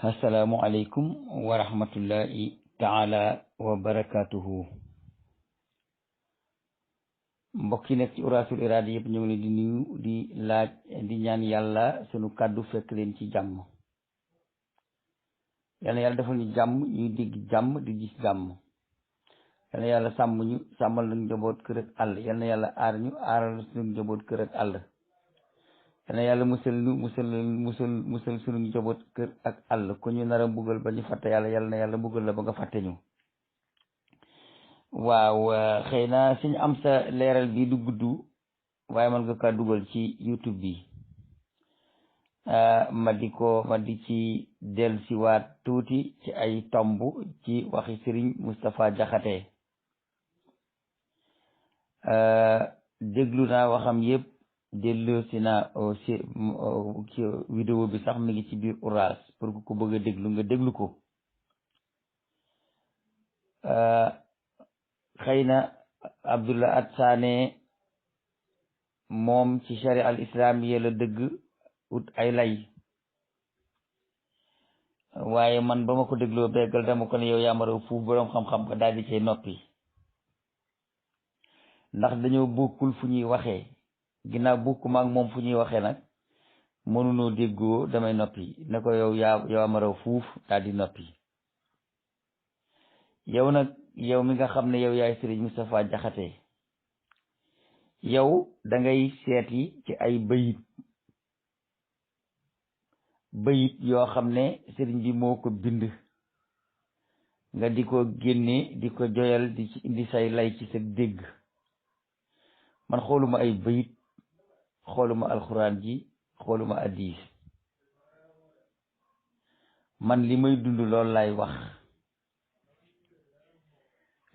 asalaamualeykum wa rahmatullahi taala wa barakatuhu. mbokk yi nekk ci Uras-ul Irada yëpp ñu ngi leen di nuyu di laaj di ñaan yàlla sunu kàddu fekk leen ci jàmm. yal na yàlla defal ñu jàmm ñuy dégg jàmm di gis jàmm. yal na yàlla sàmm ñu sàmmal nañu njaboot kër ak àll. yal na yàlla aar ñu aaral sunu njaboot kër ak àll. yal na yàlla musal ñu musal sunu njaboot kër ak àll ku ñu nar a mbugal ba ñu fàtte yàlla yal na yàlla mbugal la ba nga fàtte ñu. waaw xëy na suñu am sa leeral bi du gudd waaye man nga kaa dugal ci YouTube bi ma di ci del siwaat tuuti ci ay tomb ci waxi Serigne Moustapha Diakhaté. déglu naa waxam yëpp dellu si naa vidéo bi sax mi ngi ci biir Uras pour ku bëgg a déglu nga déglu ko. xëy na Abdoulaye At Sané moom ci sharia al islamiyya la dëgg ut ay lay waaye man ba ma ko dégloo beggal dama ko ne yow yaa ma raw fuuf boroom xam-xam nga daal di cay noppi ndax dañoo bokkul fu ñuy waxee ginnaaw bokkuma ak moom fu ñuy waxee nag mënunoo déggoo damay noppi ne ko yow ma raw fuuf daal di noppi. yow nag yow mi nga xam ne yow yaay Serigne Moustapha Diakhaté yow da ngay seeti ci ay bayit yoo xam ne Serigne bi moo ko bind nga di ko génne di ko joyal di ci indi say lay ci sa dégg. man xooluma ay bayit xooluma alxuraan ji xooluma hadiis man li may dund loolu laay wax.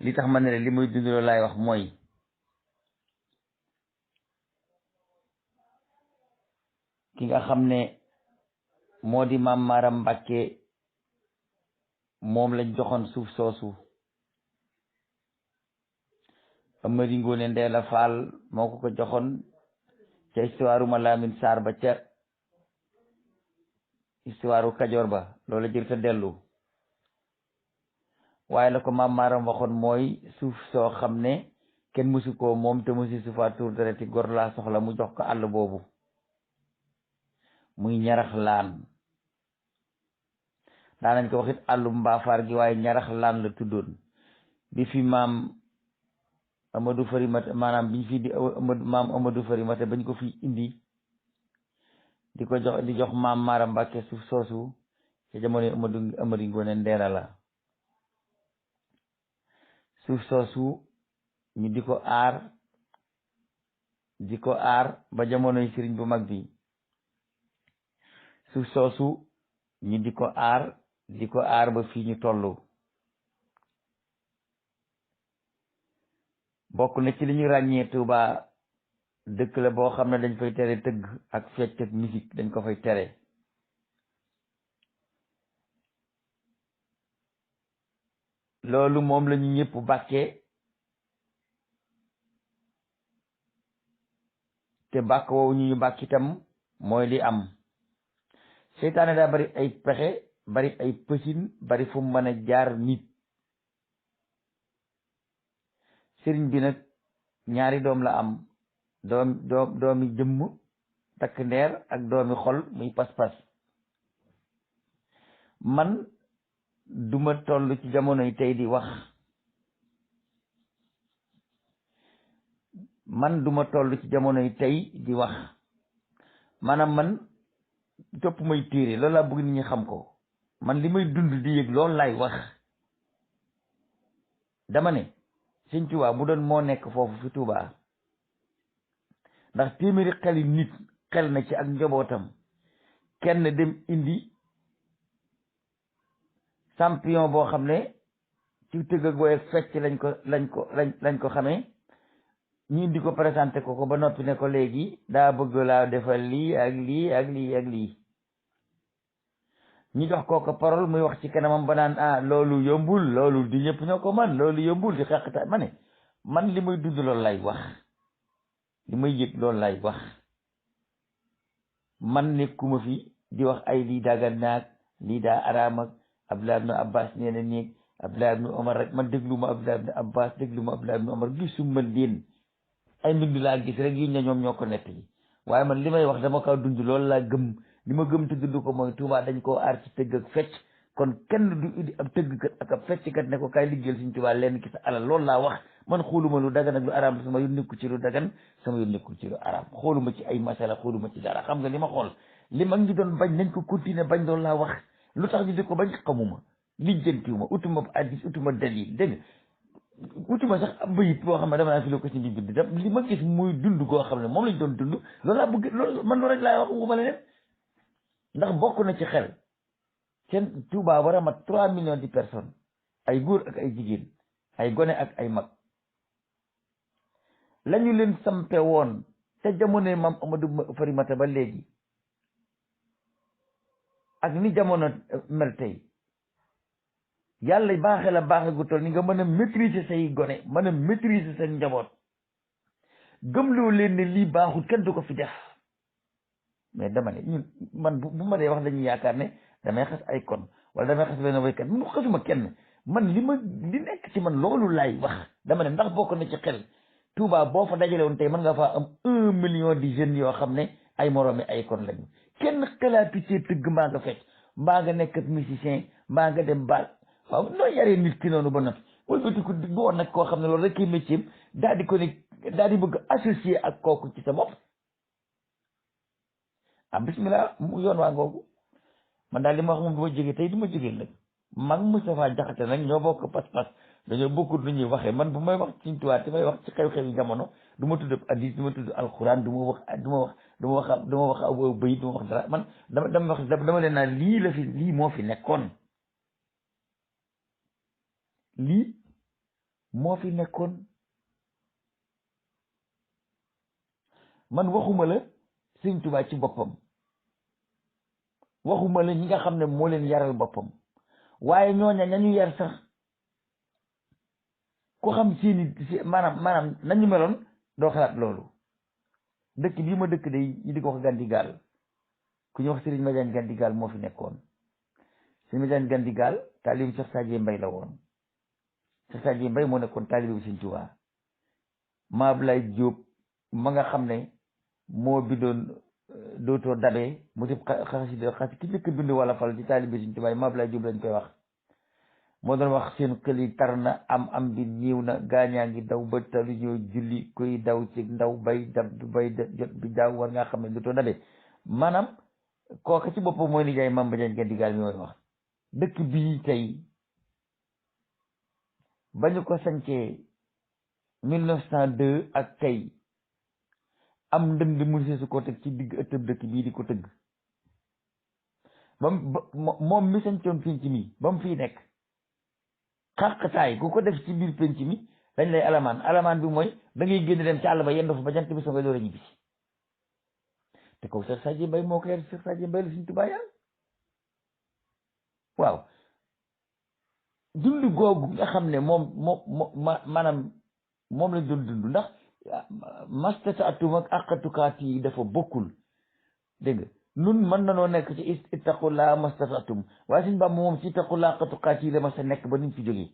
li tax ma ne la li may dund loolu laay wax mooy ki nga xam ne moo di Maam Maaram Mbàkke moom lañ joxoon suuf soosu. Amari Ngoone Ndeela Faal moo ko joxoon ca histoire ma Laamin Saar ba ca histoire Kajoor ba loola jër ta dellu waaye la ko Maam Maaram waxoon mooy suuf soo xam ne kenn mësu koo moom te mësu suufaa tuur dereti gor laa soxla mu jox ko àll boobu muy ñarax laan daanañ ko waxit àllu mbaafaar gi waaye ñarax laan la tuddoon. bi fi maam Amadou Farimata maanaam biñ fi di maam Amadou Farimata bañ ko fi indi di ko jox Maam Maaram Mbàkke suuf soosu ca jamono Amari Ngoone Ndeela la. suuf soosu ñu di ko aar ba jamonoy sëriñ bu mag bi. suuf soosu ñu di ko aar ba fii ñu tollu. bokk na ci li ñu ràññee Tuuba dëkk la boo xam ne dañ fay tere tëgg ak fecc ak musique dañ ko fay tere. loolu moom la ñu ñëpp bàkkee te bàkk woowu ñu bàkk itam mooy li am. seytaane daa bari ay pexe bari ay pësin bari fu mu mën a jaar nit. sëriñ bi nag ñaari doom la am doomi jëmm takk ndeer ak doomi xol muy pas-pas. man duma toll ci jamonoy tey di wax maanaam man topp may téere loolu laa bëgg nit ñi xam ko. man li may dund di yëg loolu laay wax. dama ne Sëñ Tuubaa bu doon moo nekk foofu fi Tuubaa ndax téeméeri xeli nit xel na ci ak njabootam kenn dem indi champion boo xam ne ci tëgg ak woy fecc lañ ko xamee ñu indi ko présenté ko ba noppi ne ko léegi daa bëgg laa defal lii ak lii ak lii ak lii ñu jox kooku parole muy wax ci kanamam ba naan loolu yombul loolu di ñëpp ñoo ko man loolu yombul di xeqta ma ne man li may dund loolu lay wax li may yëg loolu lay wax. man nekkuma fi di wax ay lii dagan naag lii daa araam ak Abdullah ibn Abbas nee na néeg Abdullah ibn Omar rek man déglu ma Abdullah ibn Abbas déglu ma Abdullah ibn Omar gisuma leen ay mbind laa gis rek yi ñoom ñoo ko nettali waaye man li may wax dama ko dund loolu laa gëm li ma gëm te dund ko mooy Tuubaa dañ koo aar ci tëgg ak fecc kon kenn du indi ab tëggkat ak ab fecckat ne ko kaay liggéeyal Sëriñ Tuubaa leen ki sa alal loolu laa wax man xooluma lu dagan ak lu araam sama yoon nekkul ci lu dagan sama yoon nekkul ci lu araam xooluma ci ay masala xooluma ci dara xam nga li ma xool li mag ñi doon bañ nañ ko continuer bañ loolu laa wax lu tax ñu di ko bañ xamuma lijjantiwuma utuma addis utuma dalil dégg utuma sax ab bayit boo xam ne dama naa fi la ko ci mbi bind dam li ma gis muy dund goo xam ne moom lañ doon dund loolu laa bëgg loolu man loolu rek laay wax waxuma leneen ndax bokk na ci xel seen Touba war a mat 3 millions de personnes ay góor ak ay jigéen ay gone ak ay mag lañu leen sampe woon te jamono maam Amadou Farimata ba léegi ak ni jamono mel tey yàlla baaxe la baaxe gu toll ni nga mën a maîtriser say gone mën a maîtriser seen njaboot gëmloo leen ne lii baaxul kenn du ko fi def mais dama ne ñun man bu ma dee wax dañuy yaakaar ne damay xas ay kon wala damay xas benn waykat mun xasuma kenn man li nekk ci man loolu laay wax dama ne ndax bokk na ci xel Touba boo fa dajale woon tey mën nga faa am 1 million de jeunes yoo xam ne ay moroomi ay kon lañu kenn xalaatu ci tëgg mbaa nga fecc mbaa nga nekk musicien mbaa nga dem baal waaw noo yaree nit ki noonu ba noppi wëlbati ko boo nag koo xam ne loolu rek kii métier daal di ko ne daal di bëgg associé ak kooku ci sa bopp ah bismillah mu yoon waa ngoogu man daal li ma wax moom du ma jógee tey du ma jógee nag mag Moustapha Jaxate nag ñoo bokk pas-pas dañoo bokkut lu ñuy waxee man bu may wax ci tuwaat te may wax ci xew-xew yi jamono du ma tudd hadiis du ma tudd alxuraan du ma wax aw bayit du ma wax dara man dama leen naa lii la fi lii moo fi nekkoon lii moo fi nekkoon man waxuma la Sëriñ Tuubaa ci boppam waxuma la ñi nga xam ne moo leen yaral boppam waaye ñooña ñañu yar sax ku xam seeni maanaam nañu meloon doo xalaat loolu dëkk bii ma dëkk de ñu di ko wax Gandigaal ku ñu wax Sëriñ Madiagne Gandigaal moo fi nekkoon Sëriñ Madiagne Gandigaal taalibu Cheikh Sadji Mbaye la woon Cheikh Sadji Mbaye moo nekkoon taalibu Sëriñ Tuubaa ma Ablaye Diop ma nga xam ne moo bindoon dootoo dabee mu def xasi ki njëkk bind wala fal ci taalibe Sëriñ Tuubaa ma Ablaye Diop lañ koy wax moo doon wax seen xel yi tar na am bi ñiiw na gaañaa ngi daw ba talu ñoo julli koy daw ci ndaw bay dab bay jot bi daaw war ngaa xam ne dootoo dabee maanaam kooka ci boppam mooy nijaay Mame Madiagne Gandigaal mi mooy wax dëkk bii tey ba ñu ko sancee 1902 ak tey am ndënd mu su ko teg ci digg ëttëb dëkk bii di ko tëgg moom mi sancoon penc mi ba mu fii nekk xàqtaay ku ko def ci biir penc mi dañ lay alamaan bi mooy da ngay génn dem ci àll ba yendu fa ba jant bi so nga door a ñibbisi te kaw Cheikh Sadji Mbaye moo ko yar Cheikh Sadji Mbaye la Sëriñ Tuubaa yàlla waaw dund googu nga xam ne maanaam moom lañ doon dund ndax mastataatum ak aqatukaat yi dafa bokkul dégg nga nun mën na noo nekk ci ittaqullaa mastataatum waaye Sëriñ Bàmba moom ci ittaqullaa aqatukaat yi la ma sa nekk ba niñ fi jógee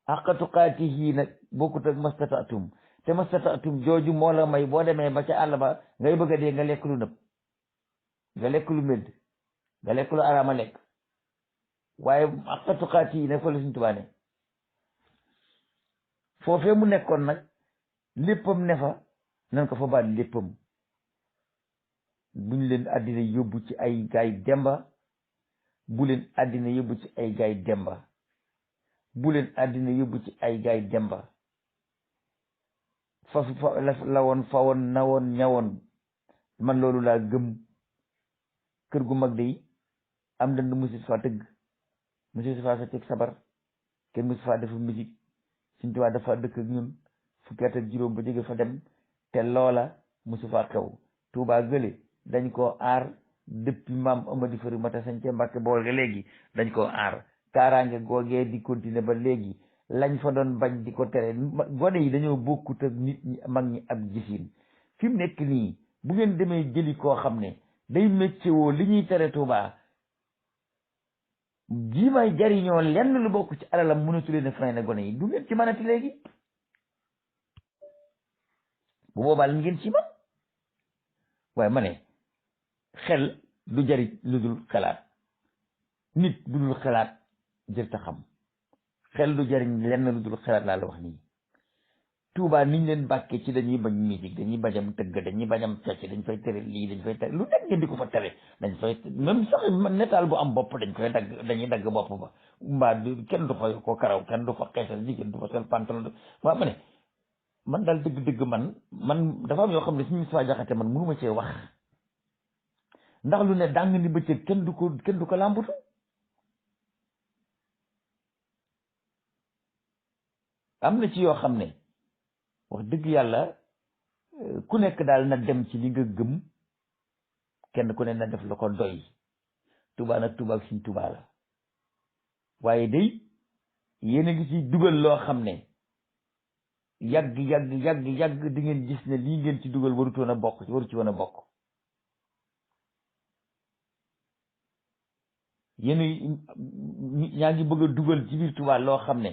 aqatukaat yi nag bokkut ak mastataatum te mastataatum jooju moo la may boo demee ba ca àll ba ngay bëgg a dee nga lekk lu nëb nga lekk lu medd nga lekk lu araama lekk waaye aqatukaat yi nag fa la Sëriñ Tuubaa ne foofee mu nekkoon nag léppam ne fa nan ko fa baat léppam buñ leen àddina yóbbu ci ay gaay demba bu leen àddina yóbbu ci ay gaay demba bu leen àddina yóbbu ci ay gaay demba fa la woon fa woon na woon ñawoon man loolu laa gëm kër gu mag de am dand musit fa tëgg musit fa sa teg sabar kenn musit fa dafa musique Sëriñ Tuubaa dafa dëkk ak ñun fukki at ak juróom ba jóge fa dem te loola musu fa xew Tuubaa gële dañ koo aar depuis maam Amady Farimata sañ ca Mbàkke Bawol ga léegi dañ koo aar kaaraange googee di continuer ba léegi lañ fa doon bañ di ko tere gone yi dañoo bokkut ak nit ñi mag ñi ak gisin fi mu nekk nii bu ngeen demee jëli koo xam ne day métier woo li ñuy tere Tuubaa ji may jariñoo lenn lu bokk ci alalam mënatu leen a freiné gone yi du ngeen ci mënati léegi bu boobaa li ngeen ci man waaye ma ne xel du jariñ lu dul xalaat nit du dul xalaat jër ta xam xel du jariñ lenn lu dul xalaat laa la wax nii Tuubaa niñ leen bàkkee ci dañuy bañ musique dañuy bañam tëgg dañuy bañam fecc dañ fay tere lii dañ fay tere lu nekk ngeen di ko fa tere dañ fay même sax netaal bu am bopp dañ koy dagg dañuy dagg bopp ba mbaa kenn du fa ko karaw kenn du fa xeesal jigéen du fa sol pantalon waaw ma ne man daal dëgg-dëgg man dafa am yoo xam ne suñu Moustapha Diakhaté man mënuma cee wax ndax lu ne dàng ni bëccëg kenn du ko làmbutu am na ci yoo xam ne wax dëgg yàlla ku nekk daal na dem ci li nga gëm kenn ku ne na def la ko doy Tuubaa nag Tuubaa ak Sëñ Tuubaa la waaye day yéen a ngi ci dugal loo xam ne yàgg di ngeen gis ne lii ngeen ci dugal waru ci woon a bokk yéen ñaa ngi bëgg a dugal ci biir Tuubaa loo xam ne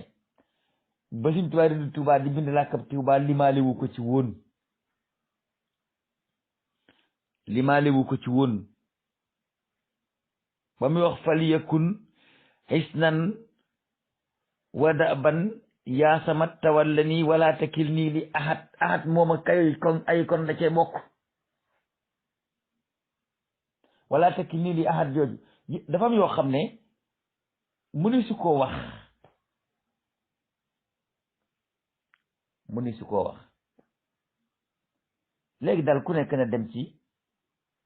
ba Sëñ Tuubaa di bind làkkab Tuubaa limaale wu ko ci woon ba muy wax fal yakun xisnan wadaban yaa samat tawallani wala takil nii li ahad mooma kay kon ay kon da cee bokk wala takil nii li ahad jooju dafa am yoo xam ne mënu su koo wax léegi daal ku nekk na dem ci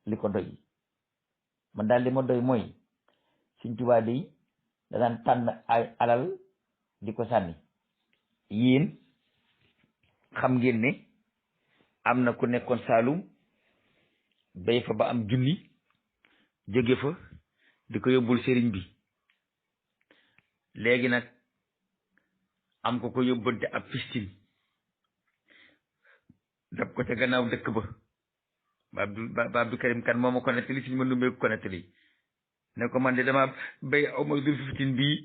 li ko doy man daal li ma doy mooy Sëñ Tuubaa day danaan tànn ay alal di ko sànni yéen xam ngeen ne am na ku nekkoon Saalum bay fa ba am junni jóge fa di ko yóbbul sëriñ bi léegi nag am ko yóbbante ab piscine dab ko ca gannaaw dëkk ba Abdou Karim Kan moo ma ko nettali Sëñ ma numbee ko nettali ne ko man de dama bay aw ma dul piscine bii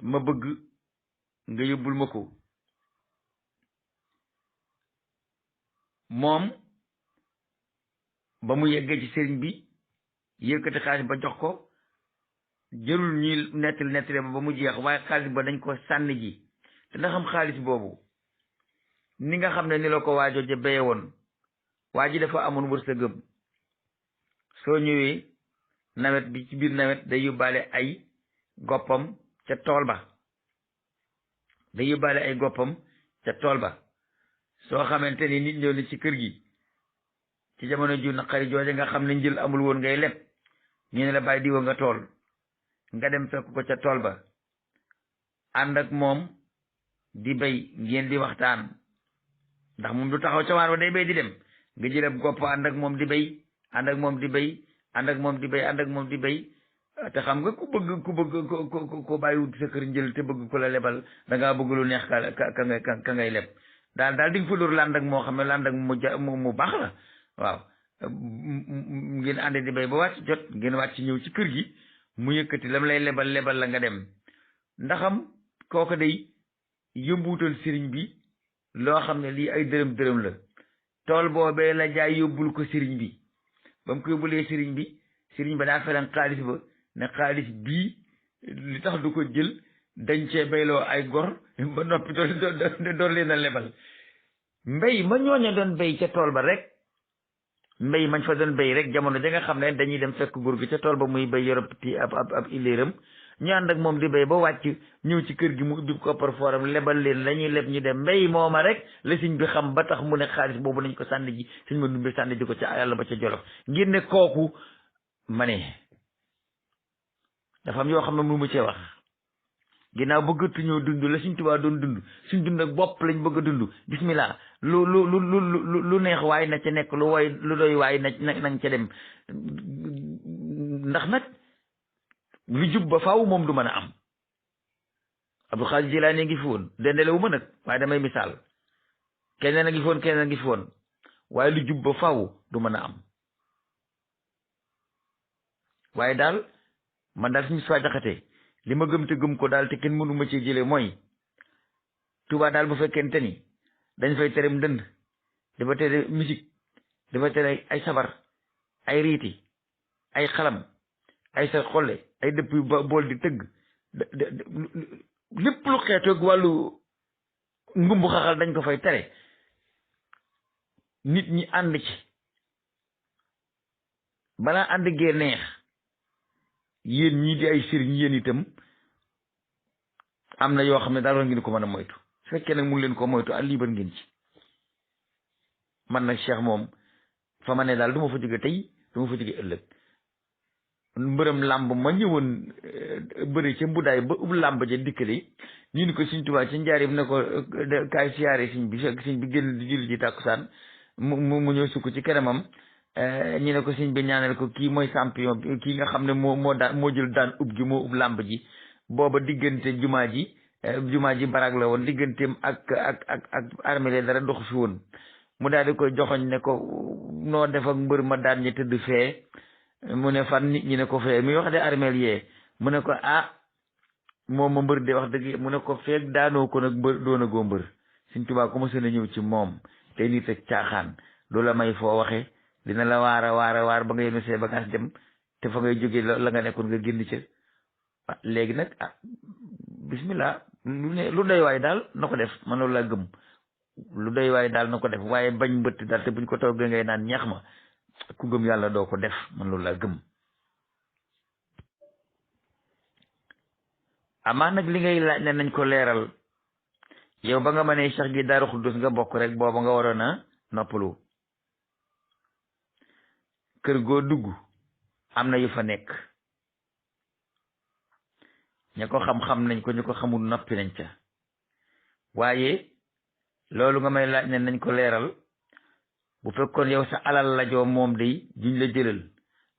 ma bëgg nga yóbbul ma ko moom ba mu yeggee ci sëriñ bi yëkkati xaalis ba jox ko jërul ñuy nettali ba mu jeex waaye xaalis ba dañ ko sànni ji te ndax xam xaalis boobu ni nga xam ne ni la ko waajoo ja béye woon waa ji dafa amoon wërsëgëm soo ñëwee nawet bi ci biir nawet day yóbbaale ay goppam ca tool ba soo xamante ni nit ñëw ni ci kër gi ci jamono ju naqari jooje nga xam ne njël amul woon ngay leb ñu ne la bàyyi diwa nga tool nga dem fekk ko ca tool ba ànd ak moom di bay ngeen di waxtaan ndax moom du taxaw ca waar ba day bay di dem nga jëleb gopp ànd ak moom di bay ànd ak moom di bay te xam nga ku bëgg ko bàyyiwut sa kër njël te bëgg ko la lebal da ngaa bëgg lu neex ka ngay leb daal di nga fa dóor lànd ak moo xam ne lànd ak mu baax la waaw ngeen ànd di bay ba wàcc jot ngeen wàcc ñëw ci kër gi mu yëkkati lam lay lebal la nga dem ndaxam kooku day yóbbuutal sëriñ bi loo xam ne lii ay dërëm la tool boobee la jaay yóbbul ko sëriñ bi ba mu ko yóbbulee sëriñ ba daa felan xaalis ba ne xaalis bii li tax du ko jël dañ cee bayloo ay gor ba noppi doon leen a lebal mbéy ma ñooña doon béy ca tool ba rek mbéy mañ fa doon béy rek jamono ja nga xam ne dañuy dem fekk góor gi ca tool ba muy béy yorop ti ab iléeram ñu ànd ak moom di béy ba wàcc ñëw ci kër gi mu ubbi koppar fooram lebal leen la ñuy leb ñu dem mbéy mooma rek la sëñ bi xam ba tax mu ne xaalis boobu nañ ko sànni ji sëñ ma numbe sànni ji ko ca yàlla ba ca Jolof ngir ne kooku ma ne dafa am yoo xam ne mënu ma cee wax ginnaaw bëggatuñoo dund la Sëñ Tuubaa doon dund suñ dund ak bopp lañ bëgg a dund bismillah lu neex waay na ca nekk lu doy waay nañ ca dem ndax nag lu jub ba faaw moom du mën a am Abdul Xaadir Jilaani ngi fi woon dendelewu ma nag waaye damay misaal keneen a ngi fi woon waaye lu jub ba faaw du mën a am waaye daal man daal suñu soi jaxate li ma gëm te gëm ko daal te kenn mënu ma ci jëlee mooy Tuubaa daal bu fekkente ni dañ fay tere ndënd dafa tere musique dafa tere ay sabar ay riiti ay xalam ay sa xolle ay dëpp yu bool di tëgg lépp lu xeetoog wàllu ngumbu xaxal dañ ko fay tere nit ñi ànd ci balaa ànd gee neex yéen ñii di ay sëriñ yéen itam am na yoo xam ne daal war ngeen ko mën a moytu su fekkee nag mu leen ko moytu ak liibar ngeen ci man nag Cheikh moom fa ma ne daal du ma fa jóge tey du ma fa jóge ëllëg mbërëm làmb ma ñëwoon bëri ca mbudaay ba ub làmb ja dikkali ñu ni ko Sëñ Tuubaa ci njaarim ne ko kaay siyaare sëñ bi fekk sëñ bi génn di julli ji tàkkusaan mu ñëw sukk ci kanamam ñu ne ko sëñ bi ñaanal ko kii mooy champion bi kii nga xam ne moo jël daan ub gi moo ub làmb ji booba diggante jumaa ji baraag la woon digganteem ak armée dara dox fi woon mu daal di koy joxoñ ne ko noo def ak mbër ma daan ñi tëdd fee mu ne fan nit ñi ne ko fee muy wax de armée yee mu ne ko moom ma mbër de wax dëgg mu ne ko feeg daanoo ko nag mbër doon a goo mbër Sëñ Tuubaa ko ma sën a ñëw ci moom tey nit ak caaxaan du la may foo waxe dina la waar ba nga yenu see bagage dem te fa ngay jógee la nga nekkoon nga génn ca léegi nag bismillah lu doy waay daal na ko def man loolu laa gëm lu doy waay daal na ko def waaye bañ mbëtt daal te buñ ko toggee ngay naan ñeex ma ku gëm yàlla doo ko def man loolu laa gëm amaa nag li ngay laaj ne nañ ko leeral yow ba nga ma ne Cheikh gi Daaru Xuddus nga bokk rek booba nga waroon a noppalu kër goo dugg am na yu fa nekk ña ko xam-xam nañ ko ñu ko xamul noppi nañ ca waaye loolu nga may laaj ne nañ ko leeral bu fekkoon yow sa alal la joo moom day juñ la jëlal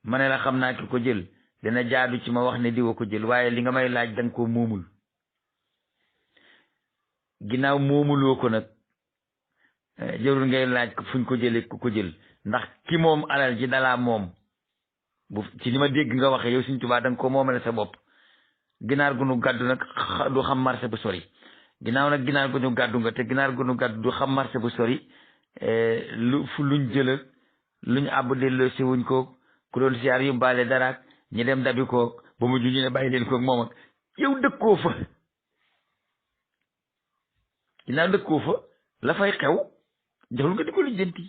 ma ne la xam naa ki ko jël dina jaadu ci ma wax ne diwa ko jël waaye li nga may laaj danga ko moomul ginnaaw moomuloo ko nag jërul ngay laaj fuñ ko jëlee ku ko jël ndax ki moom alal ji dalaa moom bu ci li ma dégg nga waxe yow Sëñ Tuubaa danga ko moomale sa bopp ginaar gu nu gàddu nag du xam marché bu sori ginnaaw nag ginaar gu nu gàddu nga te ginaar gu nu gàddu du xam marché bu sori luñ jëla luñ àbb delloo si wuñ ko ku doon siyaar yu baale daraak ñi dem dabi koog ba mu ju ñu ne bàyyi leen koog moom ak yow dëkkoo fa ginnaaw dëkkoo fa la fay xew joxul nga di ko lijjanti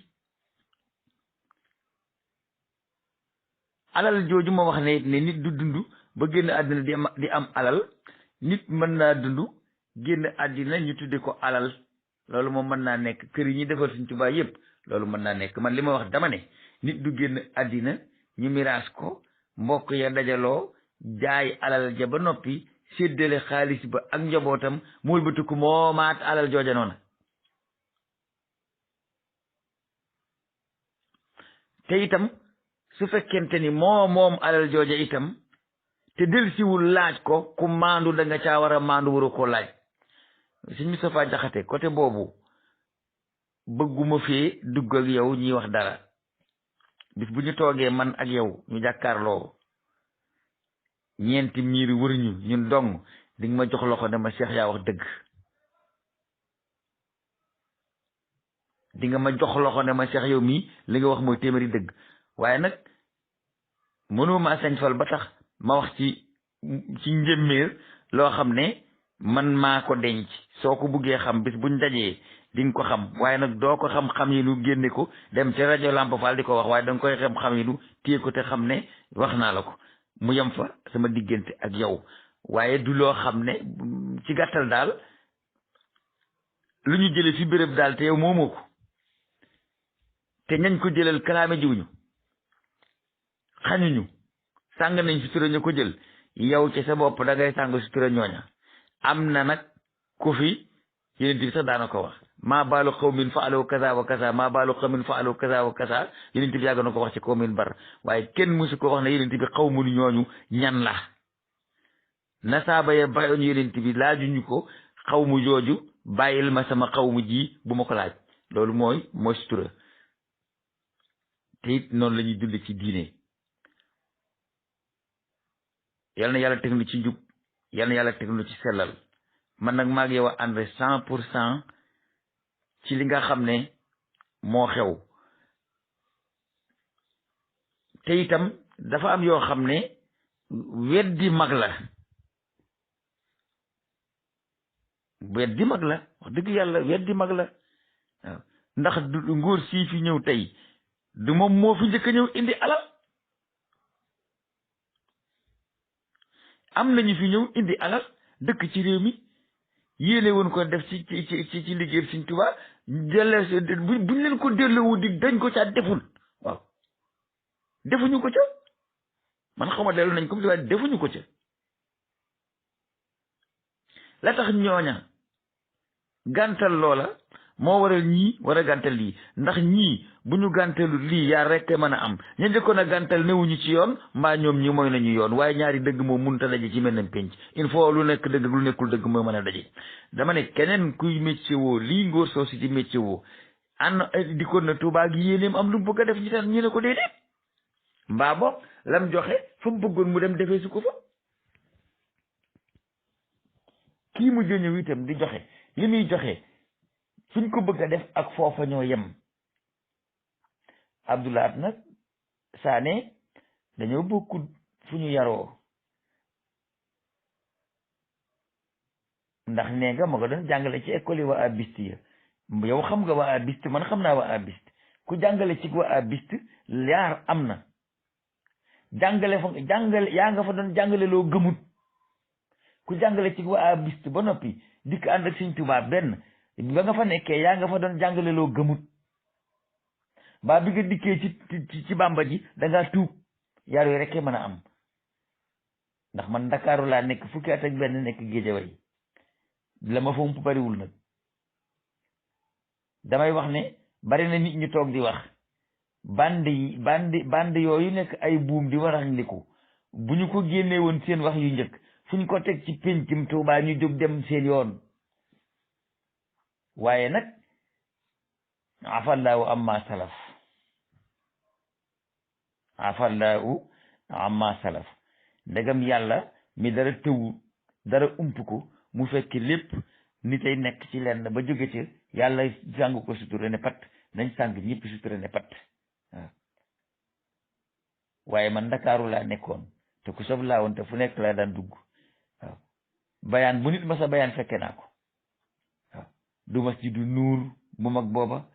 alal jooju ma wax ne nit du dund ba génn àddina di am alal nit mën naa dund génn àddina ñu tudde ko alal loolu moom mën naa nekk kër yi ñuy defal Sëñ Tuubaa yépp loolu mën naa nekk man li ma wax dama ne nit du génn àddina ñu miraas ko mbokk ya dajaloo jaay alal ja ba noppi séddale xaalis ba ak njabootam mool ba tukku moomaat alal jooja noona te itam su fekkente ni moom alal jooja itam te delsiwul laaj ko ku maandu da nga caa war a maandu waru koo laaj Sëñ Moustapha Jaxate côté boobu bëgguma fee dugg ak yow ñuy wax dara bis bu ñu toogee man ak yow ñu jàkkaarloo ñeenti miir wër ñu ñun dong di nga ma jox loxo ne ma Cheikh yaa wax dëgg di nga ma jox loxo ne ma Cheikh yow mii li nga wax mooy téeméeri dëgg waaye nag mënoo maa sañ fal ba tax ma wax ci njëmméer loo xam ne man maa ko denc soo ko buggee xam bis buñ dajee di nga ko xam waaye nag doo ko xam-xam yi nu génne ko dem ci rajo Lamp Fall di ko wax waaye da nga koy xam-xam yi nu téye ko te xam ne wax naa la ko mu yem fa sama diggante ak yow waaye du loo xam ne ci gàttal daal lu ñu jële fi béréb daal te yow moomoo ko te ñañ ko jëlal kalaame jiwuñu xañuñu sàng nañ sutura ñu ko jël yow ci sa bopp da ngay sàng sutura ñooña am na nag ku fi yeneen bi sax daana ko wax maa baalu qawmin fa'alu kaza wa kaza maa baalu qawmin fa'alu kaza wa kaza yeneen bi yàgg na ko wax ci qawmin bar waaye kenn musu ko wax ne yeneen bi xawmun ñooñu ñan la nasaaba ya bayoon yeneen bi laajuñu ko xawmu jooju bàyyil ma sama xawmu ji bu ma ko laaj loolu mooy sutura te it noonu la ñuy dund ci diine yal na yàlla teg nu ci njub yal na yàlla teg nu ci sellal man nag maa ngi yow a ànd 100% ci li nga xam ne moo xew te itam dafa am yoo xam ne weddi mag la wax dëgg yàlla weddi mag la waaw ndax du ngóor sii fi ñëw tey du moom moo fi njëkk a ñëw indi alal am nañu fi ñëw indi alal dëkk ci réew mi yéene woon ko def ci liggéey Sëñ Tuubaa buñ leen ko delloowu di dañ ko caa deful waaw defuñu ko ca man xaw ma dellu nañ ko waaye defuñu ko ca la tax ñooña gàntal loola moo waral ñii war a gàntal lii ndax ñii bu ñu gàntalu lii yaa rekk mën a am ñu njëkkoon a gàntal newuñu ci yoon mbaa ñoom ñi mooy nañu yoon waaye ñaari dëgg moom mënut a daje ci mel ne pénc il faut lu nekk dëgg lu nekkul dëgg moo mën a daje dama ne keneen kuy métier woo lii ngóor soosu ci métier woo an dikkoon na Tuubaa gi yéeneem am lu mu bëgg a def ñu ne ko déedéet mbaa boog lam joxe fa mu bëggoon mu dem defee su ko fa kii mu ñëw itam di joxe li muy joxe fuñ ko bëgg a def ak foofa ñoo yem Abdoulaat nag Sané dañoo bokkut fu ñu yaroo ndax nee nga ma nga doon jàngale ci école yi waa abiste ya yow xam nga waa abiste man xam naa waa abiste ku jàngale ci waa abiste yaar am na jàngale yaa nga fa doon jàngale loo gëmut ku jàngale ci waa abiste ba noppi dikk ànd ak Sëñ Tuubaa benn ba nga fa nekkee yaa nga fa doon jàngale loo gëmut baa bi nga dikkee ci Bàmba ji da ngaa tuub yaar yooyu rekkee mën a am ndax man Ndakaaru laa nekk fukki at ak benn nekk Géejawaay la ma fomp bariwul nag damay wax ne bari na nit ñu toog di wax band yooyu nekk ay buum di warax ndiku bu ñu ko génnee woon seen wax yu njëkk fu ñu ko teg ci péncum Tuubaa ñu jóg dem seen yoon waaye nag afallaahu amma salaf ndegam yàlla mi dara tëwu dara ump ko mu fekk lépp nit ay nekk ci lenn ba jóge ci yàlla sàng ko sutura ne pat nañ sàng ñëpp sutura ne pat waaw waaye man Ndakaaru laa nekkoon te ku sob laa woon te fu nekk laa daan dugg waaw bayaan bu nit ma sa bayaan fekke naa ko waaw du masjidu nuur bu mag booba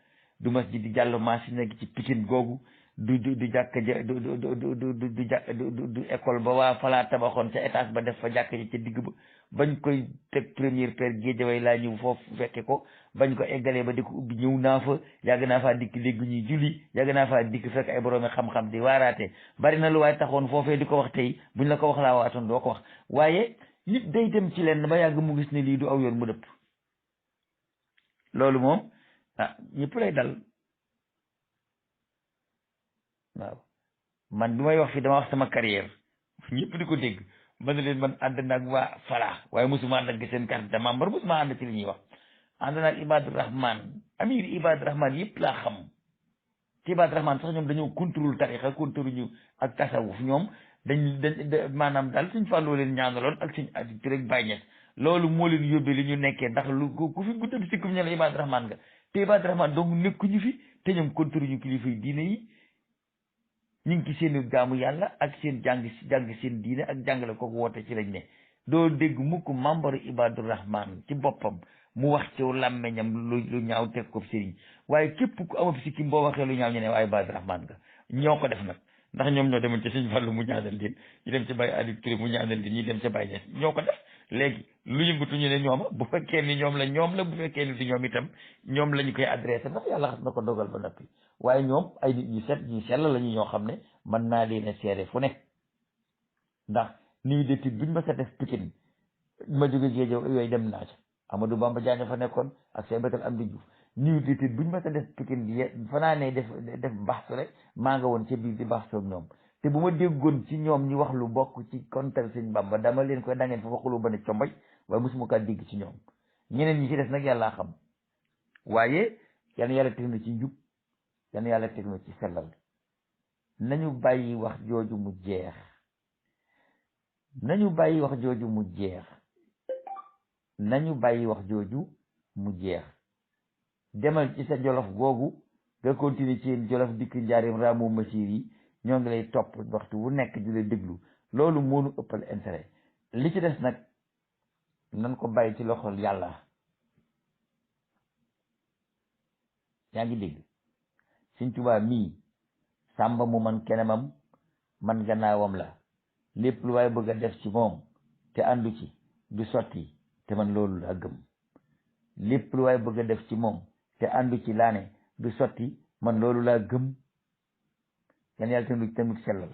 du masjid jàllo maasi nekk ci Pikine googu du jàkk ja du école ba waa falaa tabaxoon ca étage ba def fa jàkk ja ca digg ba bañ koy teg première pierre Géejawaay laa ñëw foofu fekke ko bañ ko eggalee ba di ko ubbi ñëw naa fa yàgg naa faa dikk dégg ñuy julli yàgg naa faa dikk fekk ay boroomi xam-xam di waaraate bari na lu waaye taxoon foofee di ko wax tey buñ la ko wax laa waatoon doo ko wax waaye nit day dem ci leen ba yàgg mu gis ne lii du aw yoon mu dëpp loolu moom ñëpp lay dal waaw man bi may wax fii dama wax sama carrière ñëpp di ko dégg man ne leen man ànd naag waa Fala waaye mosuma ànd ak seen carte de membre mosuma ànd ci li ñuy wax ànd naag Ibadu Rahman amir Ibadu Rahman yëpp laa xam ci Ibadu Rahman sax ñoom dañoo contrôle tarixa contrôle ñu ak tasawuf ñoom dañ maanaam daal suñ fàlloo leen ñaanaloon ak suñ addi rek bàyyi loolu moo leen yóbbee li ñu nekkee ndax lu ku fi guddab sikkum ñe la Ibadu Rahman nga te Ibadu Rahman donc nekkuñu fi te ñoom contrôle ñu kilifa yi diine yi ñu ngi ci seen jaamu yàlla ak seen jàng seen diine ak jàngale ko woote ci lañ ne doo dégg mukk membre Ibadu Rahman ci boppam mu wax ci làmmeñam lu ñaaw teg ko sëriñ waaye képp ku amab sikkim boo waxee lu ñaaw ñu ne waaye Ibadu Rahman nga ñoo ko def nag ndax ñoom ñoo demoon ci Sëñ Fallu mu ñaanal leen ñu dem ci Baye Aliou Touré mu ñaanal leen ñu dem ca Baye Niass ñoo ko def léegi lu yëngatu ñu ne ñooma bu fekkee ni ñoom la bu fekkee ni di ñoom itam ñoom lañu koy adressé ndax yàlla xam na ko dogal ba noppi waaye ñoom ay nit ñu set ñu sell lañu ñoo xam ne mën naa leen a seere fu ne ndax nuit d'étude buñ ma sa def Pikine ma jóge géej yooyu dem naa ca Amadou Bamba Diagne fa nekkoon ak Cheikh Bekal Amdi Diouf nuit d'étude buñ ma sa def Pikine di fanaa ne def baxsu rek maa nga woon ca biir di baxsu ak ñoom te bu ma déggoon ci ñoom ñu wax lu bokk ci kontal Sëñ Bamba dama leen koy da ngeen fa waxulu ba ne combay waaye mosuma kaa dégg ci ñoom ñeneen ñi ci des nag yàllaa xam waaye yal na yàlla teg na ci njub yal na yàlla teg na ci sellal nañu bàyyi wax jooju mu jeex nañu bàyyi wax jooju mu jeex nañu bàyyi wax jooju mu jeex demal ci sa jolof googu nga continuer ci jolof dikk njaarim raamu masiir yi ñoo ngi lay topp waxtu wu nekk di la déglu loolu moonu ëppal intérêt li ci des nag nan ko bàyyi ci loxol yàlla. yaa ngi dégg Sëñ Tuubaa mii sàmba mu man kenamam man gannaawam la lépp lu waaye bëgg a def ci moom te àndu ci du sotti te man loolu laa gëm lépp lu waaye bëgg a def ci moom te àndu ci laane du sotti man loolu laa gëm yan yàlla tamit sellal